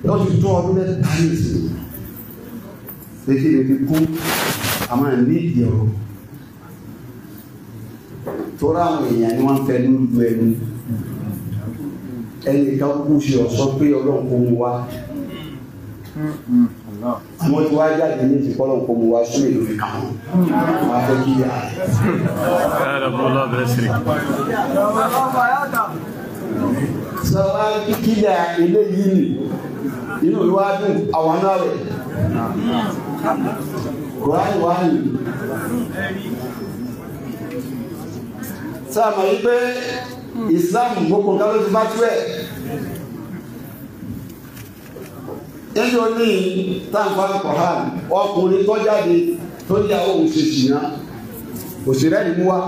Ó ti tó ọdún mẹ́ta ní ìsìn. Létí lè fi kú, àmọ́ ní ìdí ọ̀rọ̀. Torí àwọn èèyàn ni wọ́n fẹ́ lójú ẹnu. Ẹnìkan kú ṣe ọ̀sọ́ pé Ọlọ́run kò mú wa. Àwọn tí wàá jáde ní ìsìnkú Ọlọ́run kò mú wa sún èlò fi kàn wọ́n. Wọ́n á fẹ́ kí yà. Sọ wá kíkílẹ̀ eléyìí nì inú mi wá dùn àwọn náà rẹ̀. Kùránì wá nì. Sáà mọ̀ wípé Islam gbogbo nǹkan ló ti bá tú ẹ̀. Níbi oní táǹfà Kọ̀hán, ọkùnrin tó jáde tó ní àwọn òun ṣe ṣìnà, òṣèré ni mú wá.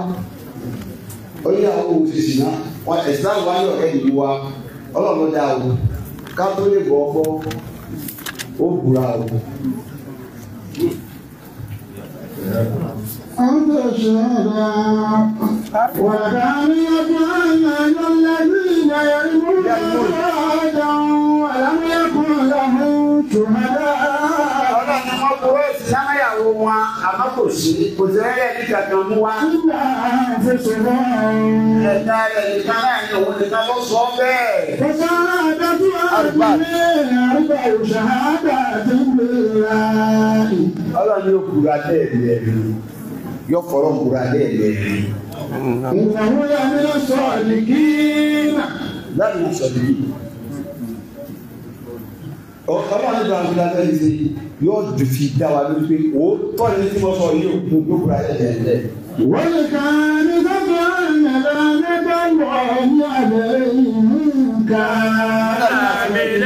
Ó ní àwọn òun ṣe ṣìnà, Islam wá ní ọ̀rẹ́ ìlú wa, Ọlọ́run ló dá o, ká tó lè bọ̀ ọgbọ́, ó búra o. أنت شهدا وكان يتعلم الذين يرمون أزواجهم ولم يكن لهم شهداء. Ọlọ́run ni wọ́n kúrò sáyàwó wọn àmọ́ kò sí kò sí ẹ̀rẹ́ ní kankan mú wá. إلا أنفسهم. Ẹ̀dá rẹ̀ nìkan láàrin òun nìkan ló sọ bẹ́ẹ̀. فشهادة أربع شهادات بالله. Ọlọ́run yóò kúra lẹ́ẹ̀mẹ́rin yóò fọ̀rọ̀ kúra lẹ́ẹ̀mẹ́rin. إنه لمن الصادقين. Láti máa sọ yìí. Ọlọ́run nígbà tó dáa lẹ́yìn sí yóò fi dá wa lórí pé òótọ́ ni tí mo sọ yìí ò yóò kúra lẹ́ẹ̀mẹ́rin. والكاملة أن لعنة الله عليهم كان من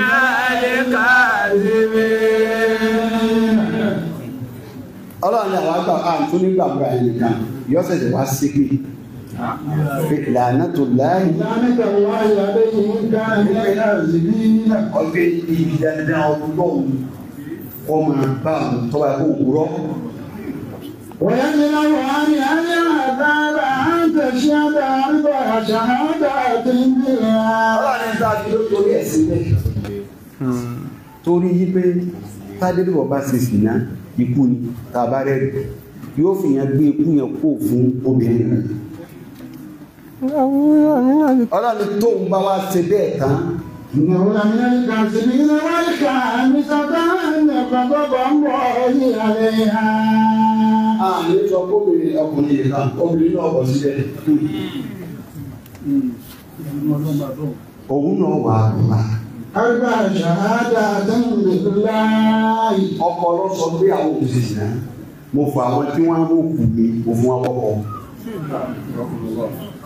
الكاذبين. Ọlọ́run ní àwọn àgbà àǹtún nígbà búra yẹn nìkan yóò ṣẹ̀ṣẹ̀ wá sí pé ìlànà tó láàyè. لعنة الله عليهم كان من الكاذبين. Ọgbẹ́ ibi dandan ọlọ́run kọ́ máa bá àwọn tọ́ba ẹ̀kọ́ òwúrọ̀. ويدرأ عنها العذاب أن تشهد أربع شهادات بالله. Ọlọ́run ní sáà fi ló torí ẹ̀ sílẹ̀. Torí yí pé tádébọ̀ bá ṣe sìná ikú ni tàbá rẹ̀ yóò fi yẹn gbé ikú yẹn kó fún obìnrin rẹ̀. Ọlọ́run tóun bá wá ṣe bẹ́ẹ̀ tán. إنه لمن الكاذبين والخامسة أن غضب الله عليها. Àmì sọ kóbìnrin ọkùnrin yìí kan obìnrin náà bọ̀ síbẹ̀. Òun náà wà á wà. أربع شهادات بالله. Ọkọ ló sọ pé àwọn òṣìṣẹ́ náà mo fọ àwọn tí wọ́n á mú kù mí mo fún wọn kọ́kọ́.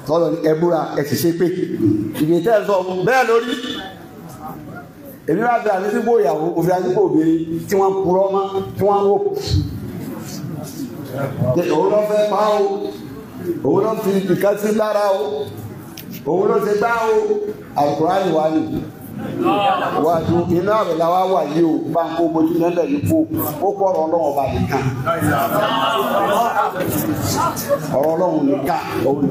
Tọ́lọ̀ ní ẹbúra ẹ sì ṣe pé ìgbè tẹ́ ẹ sọ bẹ́ẹ̀ lórí. Èmi wá gba àdísígbò ìyàwó òfin àdísígbò obìnrin tí wọ́n ń purọ́ mọ́ tí wọ́n ń wò. Òun ló fẹ́ pa o, òun ló fi ìkan sí lára o, òun ló ṣe gbá o, Àlùkùránì wà ní. Wà á dùn iná rẹ̀ la wá wà yìí o, bá ń kó mojú lẹ́lẹ̀ yìí kó, ó kọ́ ọ̀rọ̀ Ọlọ́run ọba nìkan. Ọ̀rọ̀ Ọlọ́run nìkan òun ni.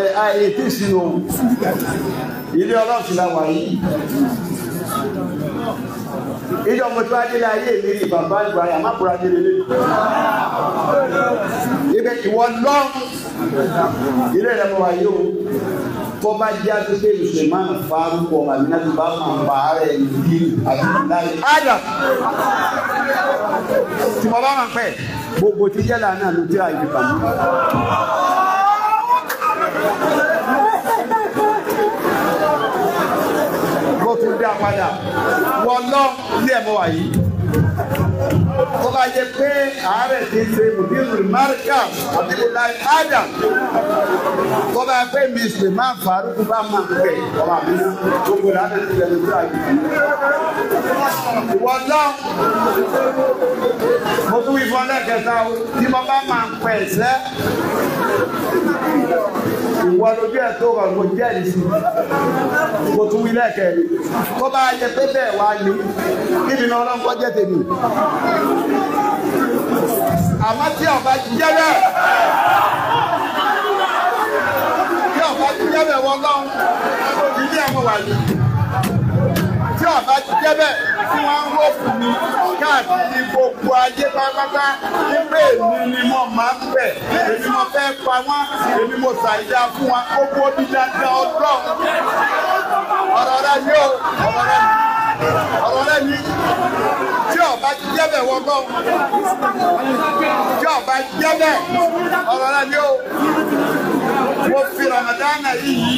Ẹ àyè tí sínú ilé ọlọ́sìn la wà yìí. Ìjọ mo tí wá délé ayé mi rí bàbá ìgbà yà má kúra délé lé. Ibẹ̀ ìwọ lọ ilé rẹ̀ mo wà yìí o. Tó bá jẹ́ àtúnṣe Mùsùlùmí Fárúkọ Màmínà tó bá máa ń bá ara ẹ̀ ní àbí láyé. Ádà! Tí mo bá máa ń pẹ́, gbogbo tí jẹ́ lànà ló tí àyè bàmí. Ló tún dá padà. Wọ́n lọ ilé ẹ̀mọ́ wà yìí. Tó bá jẹ́ pé àárẹ̀ ti ṣe Mùdírù Márìkà àbí láyé Ádà. Tó bá pé Mùsùlùmí Fárúkú bá máa ń pẹ́ ọmọ mi náà gbogbo làánà ti lẹ́nu tí àyè bàmí. Ìwọ lọ mo tún wí fún ọ lẹ́ẹ̀kẹta o tí mo bá máa ń pẹ̀ sẹ́ ìwọ lójú ẹ̀ tó rọ̀ mo jẹ́rìí sí mo tún wí lẹ́ẹ̀kẹrin tó bá yẹ pé bẹ́ẹ̀ wá ní níbi náà ọlọ́run kọ́ jẹ́ tèmi àmọ́ tí ọba jẹ́ bẹ́ẹ̀ tí ọba jẹ́ bẹ́ẹ̀ wọ́n lọ́hùn ilé ẹ̀mọ́ wà ní. Tí ọba jẹ́ bẹ́ẹ̀ tí wọ́n ń rò fún mi káàkiri gbogbo ayé pátápátá wípé èmi ni mo máa ń bẹ̀, èmi mo fẹ́ pa wọ́n, èmi mo ṣàìdá fún wọn, gbogbo bí dandan ọlọ́run. Ọ̀rọ̀ rẹ ni ó, ọ̀rọ̀ rẹ ni, ọ̀rọ̀ rẹ ni. Tí ọba jẹ́ bẹ́ẹ̀ wọ́n gbọ́, tí ọba jẹ́ bẹ́ẹ̀ ọ̀rọ̀ rẹ ni ó. Mo fi Ramadana yìí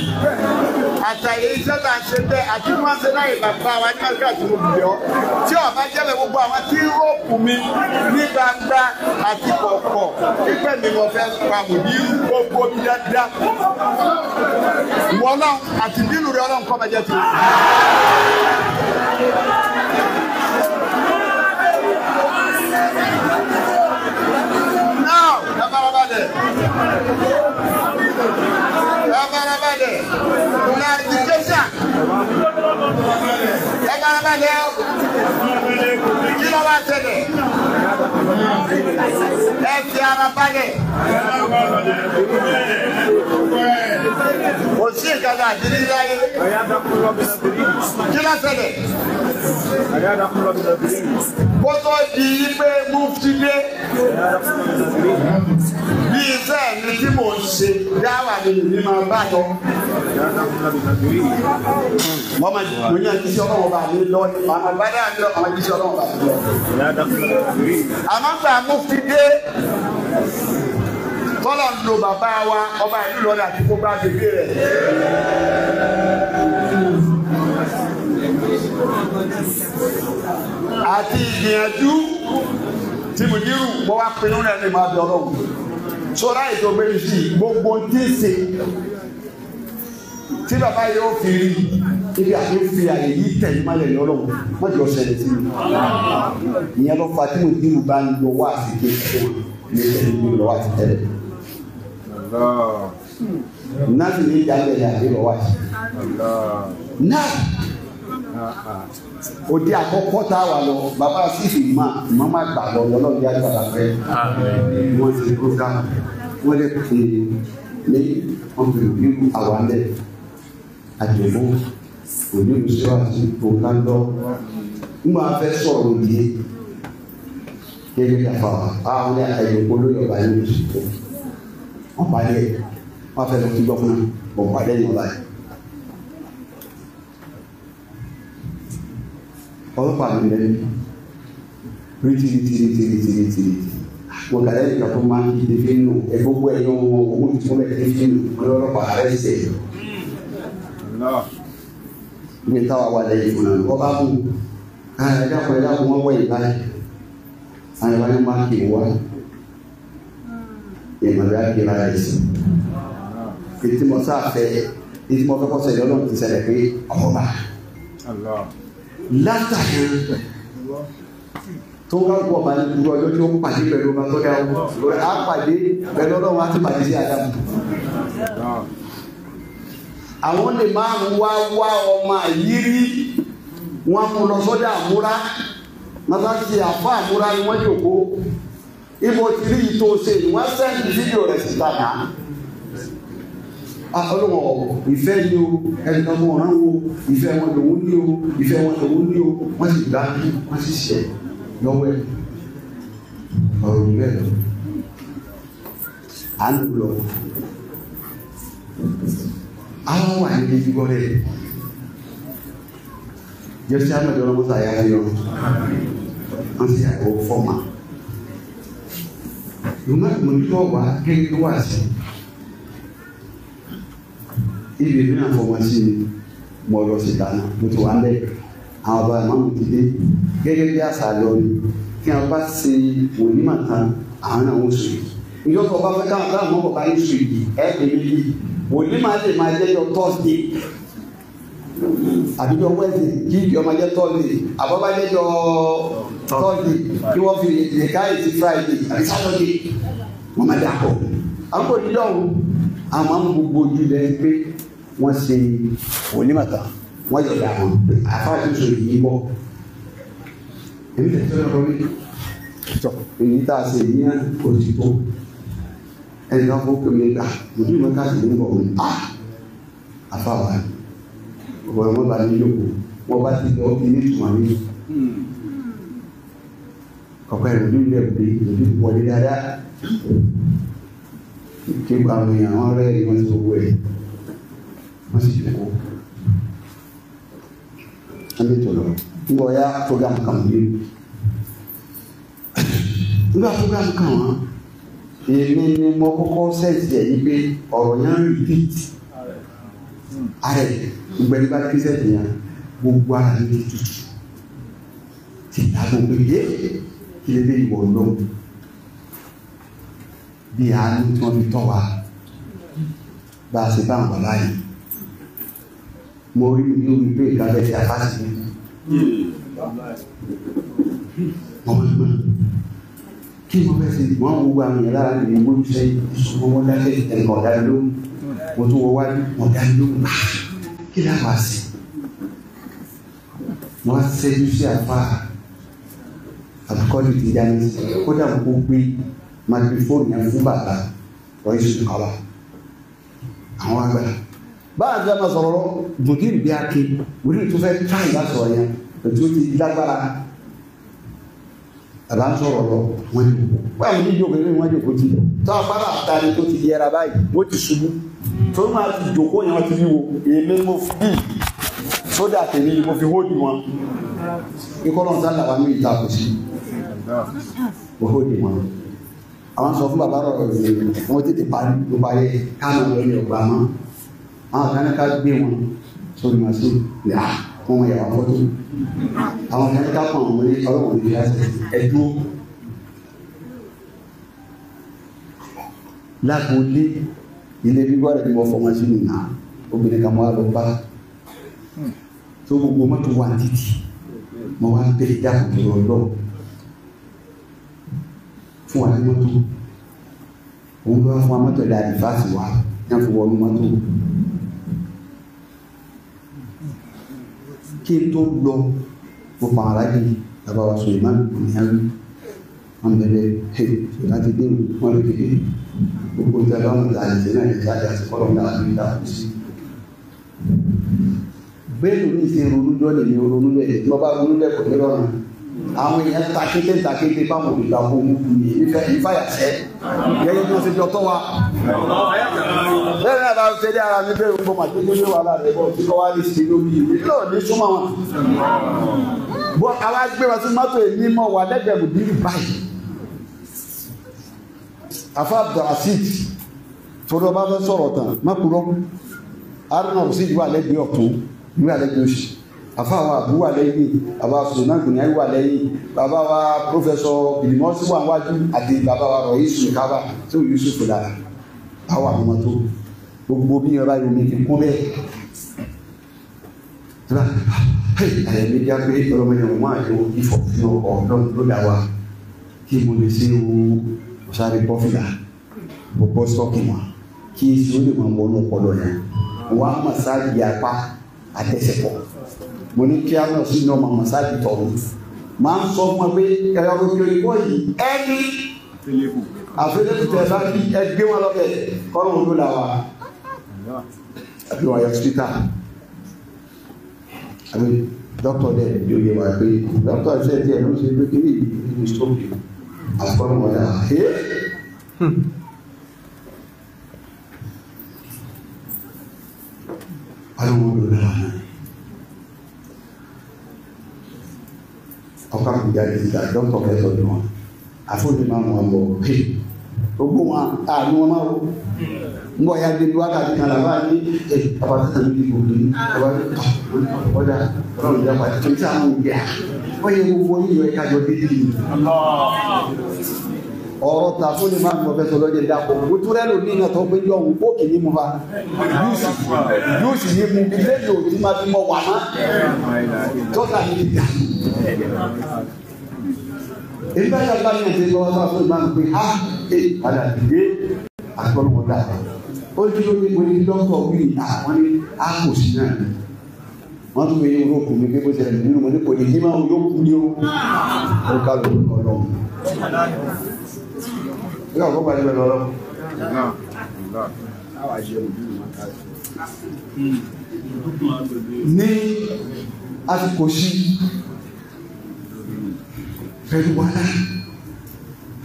àtàyè iṣẹ́ tá a ṣe bẹ́ẹ̀ àti bí wọ́n ṣe láyè bàbá wa ní ọjọ́ àti mo bì ọ́. Tí ọba jẹ́ bẹ́ẹ̀ gbogbo àwọn tí ń rọ́ọ̀pù mi ní gbangba àti kọ̀ọ̀kọ̀ pípẹ́ mi mo fẹ́ pa mùdírù gbogbo mi dáadáa. Ìwọ Ọlọ́run àti bínú rẹ Ọlọ́run kọ́ máa jẹ́ tiwọn. Now, ẹ farabalẹ̀. Ẹ farabalẹ̀. Clarification. Ẹ farabalẹ̀ o. Kí ló wá ṣẹlẹ̀? Ẹ fi ara balẹ̀. Kò sí ìkàdà àdírí láyé. Kí ló ṣẹlẹ̀? Kó tó di pé mufti dé. Bí iṣẹ́ mi tí mò ń ṣe dáwà ni èmi máa bá lọ. Wọ́n máa mo ní àjíṣẹ́ ọlọ́wọ́ bá mi lọ, àwọn bá dáa mi lọ, àwọn àjíṣẹ́ ọlọ́wọ́ bá mi lọ. Àmọ́ gbà mufti dé, tọ́lọ̀ ń lo bàbá wa ọba ìlú Ìlọrin àti gbogbo agbègbè rẹ̀. Àti ìgbìyànjú tí mo nírú mo wá pinnu rẹ̀ ní máa bẹ Ọlọ́run. Sọ́ra ètò gbé sí gbogbo tí ń ṣe tí bàbá yóò fi rí ibi àti fi àyè yìí tẹ̀lé mọ́lẹ̀ ní Ọlọ́run wọ́n jọ ṣẹlẹ̀ sí mi. Ìyẹn ló fa tí mo nírú bá ń lọ wá àti kékeré ní tẹ̀lé ní lọ wá àti tẹ̀lé. Náà sì ní ìjà lẹ́yìn àti lọ wá sí. Náà òde àkọ́kọ́ tá a wà lọ bàbá sífì má má gbà lọ lọ́lọ́run yá gbàgbà pẹ́ wọ́n ti program wọ́n lè pè ní ọ̀gbìn ìlú àwálẹ̀ àjẹ̀bó òní ìṣúra àti program lọ ń máa fẹ́ sọ̀rọ̀ òye gẹ́gẹ́ bí àfàwà àwọn ní àyẹ̀kọ́ lórí ọ̀bà yìí oṣù tó wọ́n parí ẹ̀ wọ́n fẹ́ lọ sí gbọ́fúnà wọ́n parí ẹ̀yìn ọ̀bà yìí. Ọlọ́pàá mi lẹ́nu rítí rítí rítí rítí rítí rítí mo kàlẹ́ nìkan tó máa ń kí tẹ́fí nù ẹ gbogbo ẹ̀yọ́ wọn owó tí wọ́n bẹ̀ tẹ́fí nù ọlọ́pàá rẹ̀ ṣe ní táwa wà lẹ́yìn fún un ọba mú ẹ̀dá kan ẹ̀dá kan wọ́n wọ̀ ìbáyìí àwọn ìbáyìí máa kì í wá ìmọ̀lẹ́ àkìlá rẹ̀ sí ètí mo sáfẹ́ ètí mo fẹ́ kọ́ sẹ́yìn Ọlọ́run ti ṣẹlẹ̀ pé ọba látàrí tó ń kọ́ ọba ní gbogbo ọjọ́ tí ó pàdé pẹ̀lú ọba tó dáwọ́ á pàdé pẹ̀lú Ọlọ́run á ti pàdé sí Ádámù. Àwọn lè márùn wá wá ọmọ àyírí wọn mú lọ sọ́dọ̀ àmúra mọ́sáàsì àfọ́ àmúra ni wọ́n jòkó ibo ti rí ìtò ṣe ni wọ́n sẹ́ndì fídíò rẹ̀ síta náà. Ọlọ́wọ́ ìfẹ́ ni o, ẹnìkan mọ̀ ọ̀ràn wo, ìfẹ́ wọn lòun ní o, ìfẹ́ wọn lòun ní o, wọ́n sì gbá wọ́n sì ṣẹ̀ lọ́wọ́ ẹ̀. Ọ̀rọ̀ ìlú ẹ̀ lọ. À ń lọ. Àwọn wà ní ibi gbọ́dẹ̀. Jẹ́sí Ahmed ọlọ́mọ́sá yá yọ. Wọ́n sì yàgò fọ́ọ̀mà. Ìmọ̀ wà gẹ́gẹ́ wá sí. Ibi mi náà fọmọ sí mi mo lọ sí ìdáná mo ti wà ń bẹ àwọn ọba ìmáàmù ti dé gẹ́gẹ́ bí àṣà lọ ni kí wọn bá ṣe wòlímà tán àwọn náà wọ́n sùn yìí ìjọ tó bá fẹ́ káwọn táwọn mọ̀ bá yín sùn yìí ẹ̀ pè mí yìí wòlímà lè máa jẹ́jọ́ Thursday àbíjọ Wednesday kí ìdí ọmọ jẹ́ Thursday àbọ̀bá jẹ́jọ́ Thursday kí wọ́n fi lè káyè sí Friday àbí Saturday wọ́n máa dà pọ̀ àwọn kò ní dọ̀hún àwọn máa ń gbogbo ojú lẹ́yìn pé wọ́n ṣe onímọ̀tà wọ́n yọ̀dà wọn àfáàtì sọ yìí bọ́. Èmi tẹ̀sí ọ̀nà lórí tọ̀ èyí tá a ṣe yìí náà kò sì tó. Ẹnì kan fún kèmí gbà lójú ìmọ̀ ká sì ní bọ̀ wọ́n á àfáwà ọ̀pọ̀ ẹ̀wọ̀n bá ní yòókù Wọ́n bá ti lọ ilé ìtumọ̀ mi. Ọ̀pẹ rẹ̀ ló lẹ̀ pé ìlú wọlé dáadáa. Kí àwọn èèyàn wọn rẹ́ ni wọ́n ti gbogbo ẹ̀. Wọ́n sì jókòó. Wọ́n lè tọ̀ lọ. Nígbà ya program kan wọ́n. Nígbà program kan wọ́n, èmi ni mo kọ́kọ́ sẹ́ẹ̀tì ẹ̀ yí pé ọ̀rọ̀ yẹn ń repeat. Ààrẹ gbẹ̀rẹ̀ bá kí sẹ́ẹ̀tì yẹn gbogbo ara mi ti tutù. Ti dàgbò pé yé kí lè dé ìwọ̀ lọ. Bí àánú tí wọ́n fi tọ́ wa bá a ṣe bá àwọn bàbá yìí. Mo rí mi ní omi pé ìgbàgbẹ́ ti àfáàsì mi. Kí mo fẹ́ ṣe wọ́n gbogbo àwọn èèyàn lára mi gbójú sẹ́yìn ìṣòro wọn dákẹ́ ẹnìkan ọ̀dà lóhùn mo tún wọ wájú ọ̀dà lóhùn kí láwa sí. Wọ́n á ṣẹ́jú sí àfa àbíkọ́lù ti dání kódà mo kó gbé microphone yẹn fún bàbá ọ̀rẹ́ ìṣòro kọ́ba àwọn àgbà. Báyà tí a máa sọ̀rọ̀ lọ bùdíìrì bí ake wòlíì tó fẹ́ tíráì bá sọ̀rọ̀ yẹn ètò ti lágbára bàbá ń sọ̀rọ̀ lọ wọ́n ní wọ́n àwọn oníjókòó ní wọ́n jókòó tì tó àpárá àtàrí tó ti yẹra báyìí wọ́n ti ṣubú tó máa ti jókòó yẹn wọ́n ti wíwo èmi mo fi bí sódà tèmi mo fi hóòdì wọn ikọ́ lọ́n sá làwọn ní ìta kò sí mo hóòdì wọn àwọn sọ fún bàbá rọ̀ wọ́n tètè parí ló parí káàmù lórí ọgbà mọ́ àwọn kan ní ká gbé wọn sórí màsí yà wọn yà wà fọ́tò àwọn kan ní ká pọ̀ wọn ní ọlọ́wọ́n ní ìyá ẹ̀dúró lágboolé ilé bíbọ́ rẹ̀ ni wọ́n fọmọ sínú nà obìnrin kan wà lọ bá tó gbogbo mọ́tò wà títì mo wá ń bẹ̀rẹ̀ dákùn tó lọ fún wa ní mọ́tò òun ló wá fún wa mọ́tò ẹ̀dá àdìfáàsì wa ní wọ́n fi wọnú mọ́tò. Kí n tó lọ mo pa aláàjì bàbá wa Suleiman Bunyari wọn bẹ̀rẹ̀ hey láti dé wọn ló kéde gbogbo ìta bá wọn láti ṣe náà ìta àti kọlọ náà ní ìta kù sí. Bẹ́ẹ̀ ló ní ìṣe ronú jọ́lẹ̀ ní ronú bẹ́ẹ̀ tí wọ́n bá ronú bẹ́ẹ̀ kò ní rọrùn. Àwọn èèyàn takété takété báwọn olùgbà kó mú mi ìfàyàsẹ́ gẹ́gẹ́ bí wọ́n ṣe jọ tọ́ wa. Bẹ́ẹ̀ náà bá ṣe dé ara mi bẹ́ẹ̀ gbogbo màtí tó ní wàhálà rẹ̀ bọ̀ tí kò wá lè ṣe lórí ìwé náà ní súnmọ́ wọn. Bọ́ àwa gbé wa sí mọ́tò èmi mọ́ wà lẹ́gbẹ̀ẹ́ mùdírù báyìí. Afa Abdulrasheed torí ọba fẹ́ sọ̀rọ̀ tán má kúrọ́ Haruna Rasheed wà lẹ́gbẹ̀ẹ́ ọ̀tún wà lẹ́gbẹ̀ẹ́ òsì. Afa wa Abu wà lẹ́yìn, bàbá Suleiman Bunyari wà lẹ́yìn, bàbá wa Professor Bilimosi wà wájú àti bàbá wa Rọ̀yìsù Kaba tó Yusuf lára. Àwọn àwọn ọmọ tó gbogbo bí ọba yomi ti kún bẹ́ẹ̀. Àyà mi já pé ọlọ́mọ yẹn wọ́n máa yọ ìfọ̀ fún ọ̀dọ́ ló dà wá kí mo lè ṣe o sáré bọ́fìlà mo bọ́ sọ́ọ̀kì wọn kí èsì ó lè máa wọnú ọpọlọ yẹn. Wọ́n á mọ̀sáàgì apá àtẹ̀sẹ̀pọ̀. Mo ní kí á lọ sí ní ọmọ mọ̀sáàgì tọ̀run. Máa ń sọ fún ọ pé ẹ̀rọ òkè òyìnbó yìí ẹni àfẹlẹ́kù tẹ̀ bá bí ẹ gbé wọn lọ́bẹ̀ kọ́rọ̀ òun ló là wá. Àbí wọn yọ hospital. Àbí dókítà dẹ̀ yóò yẹ wá pé dókítà ṣe tiẹ̀ ló ń ṣe pé kí ní ìlú stroke àkọ́rọ̀ wọn dà ẹ́. Ọlọ́run ló dára náà. Ọkọ àkùjá ti ta dókítà fẹ́ tọ́jú wọn. Àfọ̀dé máa mú wọn bọ̀ gbogbo wọn àánú wọn máa wò. Ń bọ̀ ya débi wákàtí kan làbá ní àbátá tàbí ìbò ní àbátá ọ̀dà ọlọ́run ìjà pàdé tó ń tí àwọn òbí à. Wọ́n yẹ gbogbo yíyọ ẹ̀ka jọ dédé yìí. Ọ̀rọ̀ ta fún ni máa ń gbọ́ fẹ́ lọ́jọ́ ìdàpọ̀ mo tún rẹ́ lómi náà tó pé yọ̀hún kóòkì ní mu fa júùsì ní mu bí lẹ́yìn òtí máa fi mọ wà má tọ́ka ní ìdá. Èyí bá yàgbá ní ẹ̀sìn lọ́wọ́ sá fún ìmáà pé ha ẹ padà dìde àtọ́lọ́wọ́ dà ó ní ló ní mo ní dókítà wí àwọn ní a kò sí náà wọ́n tún fi yín olókùn mi pé bó ṣe rẹ̀ nínú mo ní kò ní kí máa yóò kú ní o ó ká lóko ọlọ́run. Nígbà tó parí pẹ̀lú ọlọ́run. Ní àsìkò sí pẹ̀lú wàhálà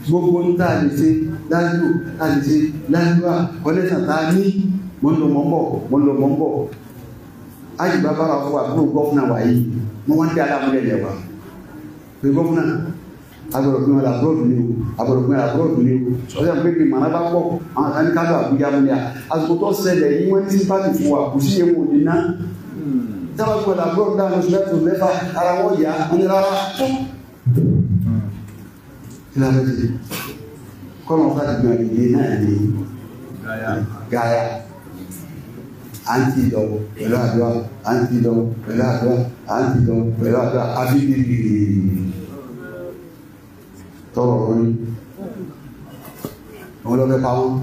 gbogbo ń tá a lè ṣe lájú a lè ṣe lájú à kọ́lẹ́sàn tá a ní mò ń lọ mọ́ ń bọ̀ mò ń lọ mọ́ ń bọ̀. Àjùbá bára fún àbúrò gọ́fúnà wà yìí wọ́n wá ń dá aláàmúlẹ̀ lẹ̀ wá. Pé gọ́fúnà agbọ̀dọ̀ pé wọn làbúrò ní o agbọ̀dọ̀ pé wọn làbúrò ní o ọjọ́ pé bí màná bá pọ̀ àwọn kan ní ká lọ Àbújá múlẹ̀ à àsìkò tó ṣẹlẹ̀ yìí wọ́n ní sípàtì fún wa kò sí ewu òní ná. Sábà pé làbúrò dáhùn oṣù mẹ́fà mẹ́fà ara wọn yá wọn ní rárá tó. Kí ló dé ti kọ́nà ọ̀sán ti gbìyànjú ìdílé náà ní gaya àǹtí lọ pẹ̀lú àdúrà àǹtí lọ pẹ̀lú àdúrà àǹtí lọ pẹ̀lú àdúrà àfi bìrì tọrọ ọ̀rọ̀ ni àwọn lọ́fẹ́ pa wọ́n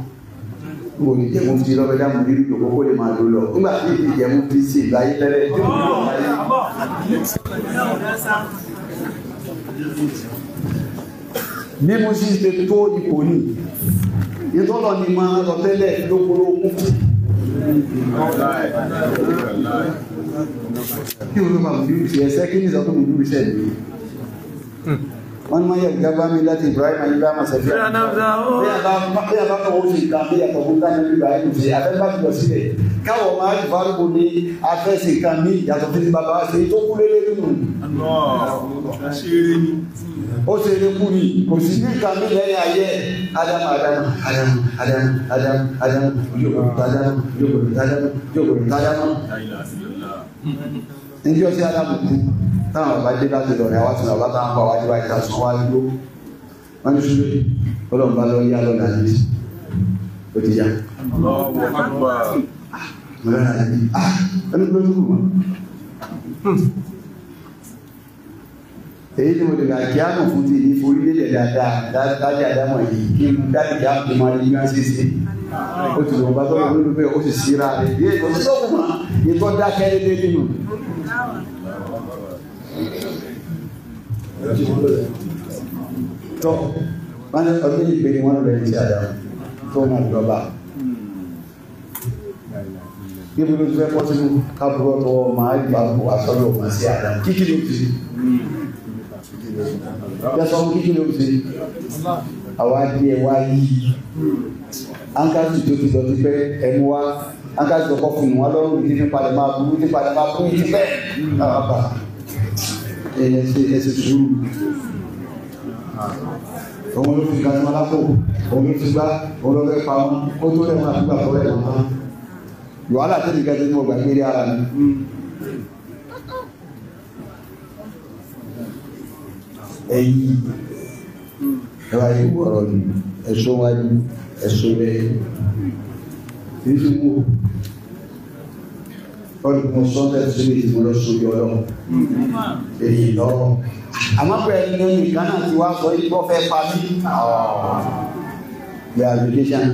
wọ́n ní jẹ́ mufti lọ́fẹ́ dáàmú nínú ìjòkó kó lè máa lò lọ nígbà tí ìdí jẹ́ mufti sí ìgbà ayé tẹ́lẹ̀ tí mo lọ ayé. Bí mo sì ṣe tó ipò ní ìtọ́lọ̀ ni máa lọ tẹ́lẹ̀ lókòrò mufti. Kí o ló máa mú ìṣe ẹsẹ́ kí ní ìsọ̀tún mú ìṣẹ́ mi? Wọ́n máa yẹ gábá mi láti Ibrahim Ibrahim Sẹ́fíà. Bí a bá fọwọ́ sí nǹkan bí yàtọ̀ fún dáná bí Ibrahim ṣe afẹ́ bá ti lọ sílẹ̀. Káwọ̀ máa ń farúgbó ní afẹ́sìn nǹkan mi yàtọ̀ fún ti bàbá ṣe tó kú lélẹ́ nínú. Ó ṣe eré kú ni kò sí ní nǹkan mi lẹ́yìn ayé Ádámù Ádámù Ádámù Ádámù Ádámù Ádámù jókòó Ádámù jókòó Ádámù jókòó Ádámù. Njẹ́ ọtí Ádámù kú táwọn bàbá dé láti lọ rẹ̀ wá sí bàbá táwọn bá wájú wájú láti wá dúró wọ́n ní sùúrù ọlọ́run bá lọ yá lọ́nà àti ó ti yá. Lọ́nà àti ẹni tó dúró mọ́. Èyí ni mo lè gbà kí á mọ̀ fún ti ní forí lélẹ̀ dáadáa dáadáa àdámọ̀ yìí kí n dáàdì kí á fi máa rí bí wọ́n ṣe ṣe. Ó ti lọ́ọ́ bá tọ́lọ́ lórí bẹ́ẹ̀ ó sì síra rẹ̀ bí èkó tó kù mọ́ ìtọ́ dákẹ́ lé nínú. Tọ́ wọ́n ní ọdún yìí pé ní wọ́n lọ sí àdámọ̀ tó náà lọ́ba. Níbi ló ti fẹ́ pọ́ sínú kábúrọ̀ tọwọ́ máa gbà wá sọ́dọ̀ ọ̀ma sí àdámọ̀ kíkí ló ti yasọ kíkí ló ti àwa díẹ̀ wá yí ankasi tó ti lọ sí pé ẹnu wa ankasi ọkọ fún wa lọ́rùn ní padà máa burú ní padà máa burú ní bẹ́ẹ̀ náà bá ẹsẹ sùúrù òun ló fi gàdúrà lápò òun ló ti gbá òun ló fẹ́ pa wọn kó tó lẹ́wọ̀n àti gbà tó lẹ́wọ̀n tán wàhálà tẹ́lẹ̀ gàdúrà tí mo gbàgbé rí ara mi. Ẹ̀yin ẹ wá yí wọ̀rọ̀ ni ẹ̀sọ́ wájú ẹ̀sọ́ lẹ́yìn èyí ti wú ọdún mo sọ bẹ́ẹ̀ sí mi mo lọ sóbi ọlọ́run èyí lọ́rọ̀ àmọ́ pé ẹni lóyún ìkan náà ti wá sọ yìí bọ́ fẹ́ pa mí rehabilitation.